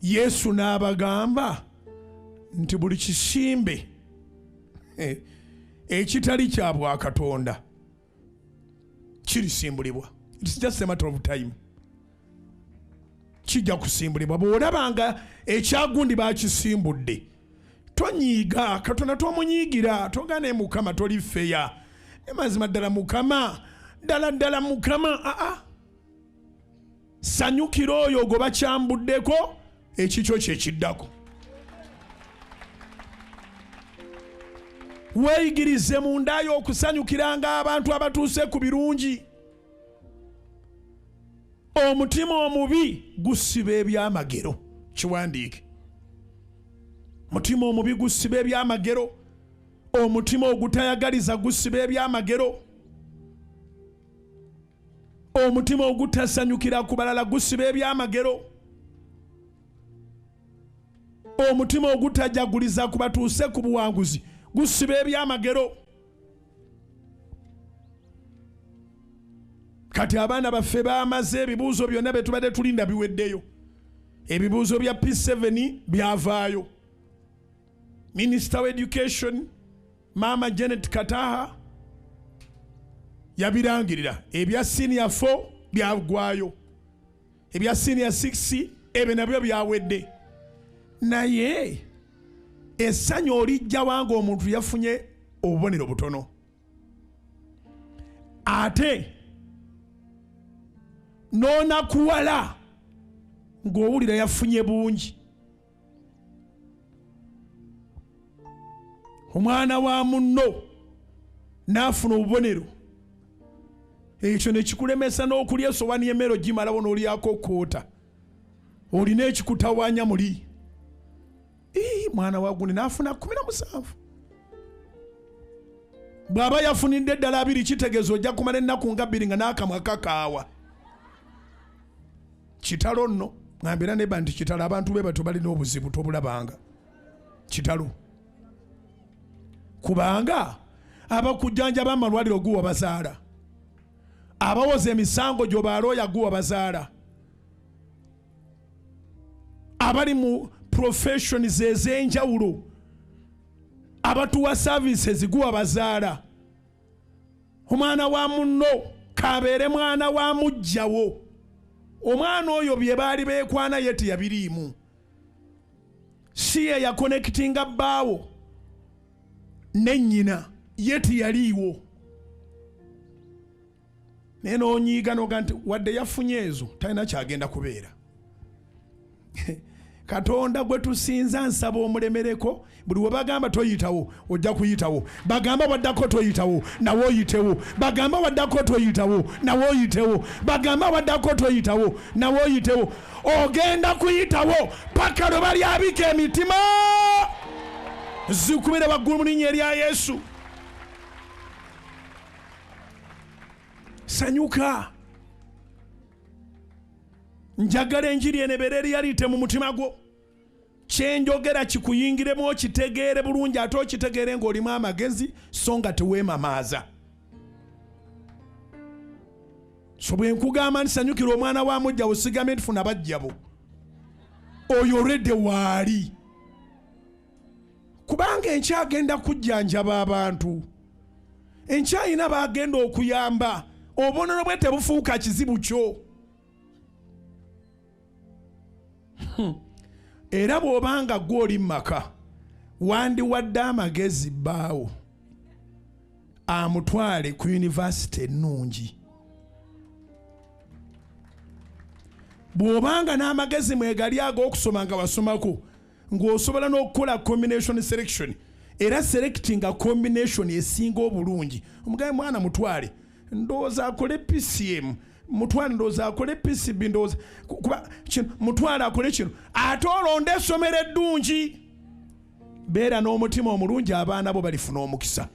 Yesu n'abagamba nti buli kisimbe ekitali kya bwakatonda kirisimbulibwa. It's just a matter of time, kijja kusimbulibwa. Bw'olaba nga ekyagundi bakisimbudde, tonyiiga Katonda, tomunyiigira, togane Mukama toli feya. Mazima ddala Mukama, ddala ddala Mukama, aa sanyukira oyo gwe bakyambuddeko, ekikyo kyekiddako. Weeyigirize mu ndayo okusanyukiranga abantu abatuuse ku birungi. Omutima omubi gusiba ebyamagero, kiwandiike. Mutima omubi gusiba ebyamagero, omutima ogutayagaliza gusiba ebyamagero, omutima ogutasanyukira ku balala gusiba ebyamagero, omutima ogutajaguliza ku batuuse ku buwanguzi gusiba ebyamagero. Kati abaana baffe bamaze ebibuuzo byonna bye tubadde tulinda biweddeyo. Ebibuuzo bya P7 byavaayo. Minister of Education Maama Janet Kataha yabirangirira. Ebya senior 4 byagwayo, ebya senior 6 ebyo nabyo byawedde. Naye essanyu olijja wanga omuntu yafunye obubonero butono, ate n'onakuwala ng'owulira yafunye bungi. Omwana wa munno n'afuna obubonero, ekyo ne kikulemesa n'okulya esowani y'emmere ogimalawo n'olyako koota, olina ekikutawaanya muli. Ii, mwana wa gundi n'afuna 17, bw'aba yafunidde eddala 2, kitegeeza ojja kumala ennaku nga 2 nga n'akamwa kakaawa. Kitalo nno, ngambira neba nti kitalo. Abantu be batyo balina obuzibu tobulabanga. Kitalo, kubanga abakujjanjaba amalwaliro guwa bazaala, abawoza emisango gyo balooya guwa bazaala, abali mu professions ez'enjawulo abatuwa services guwa bazaala. Omwana wa munno kabeere mwana wa mujjawo, omwana oyo bye baali beekwana ye teyabiriimu, si ye yakonekitinga bbaawo ne nnyina, ye teyaliiwo. Naye n'onyiiga noga nti wadde yafunye ezo talina kyagenda kubeera. Katonda gwe tusinza nsaba omulemereko. Buli we bagamba toyitawo, ojja kuyitawo. Bagamba waddako toyitawo, nawe oyitewo. Bagamba waddako toyitawo, nawe oyitewo. Bagamba waddako toyitawo, nawe oyitewo. Ogenda kuyitawo paka lwe balyabika emitima. Zikubire waggulu mu linnya erya Yesu. Sanyuka. Njagala enjiri eno ebeere eriyaliite mu mutima gwo. Kyenjogera kikuyingiremu, okitegeere bulungi, ate okitegeere ng'olimu amagezi so nga teweemamaaza. So bwe nkugamba nti sanyukira omwana wa mujjawo, sigambye nti funa bajjabo, oyo olwedde waali, kubanga enkya agenda kujjanjaba abantu, enkya ayina bagenda okuyamba. Obubonero bwe tebufuuka kizibu kyo. Era bw'obanga gwe oli mu maka, wandiwadde amagezi bbaawo amutwale ku yunivasite ennungi. Bw'obanga n'amagezi mwegali ag'okusoma nga wasomako, ng'osobola n'okukola combination selection, era selectinga combination esinga obulungi. Omugabe mwana mutwale, ndowooza akole PCM, mutwale ndowooza akole PCB, ndowooza kuba kino mutwale akole kino, ate olonde essomero eddungi. Beera n'omutima omulungi, abaana bo balifuna omukisa.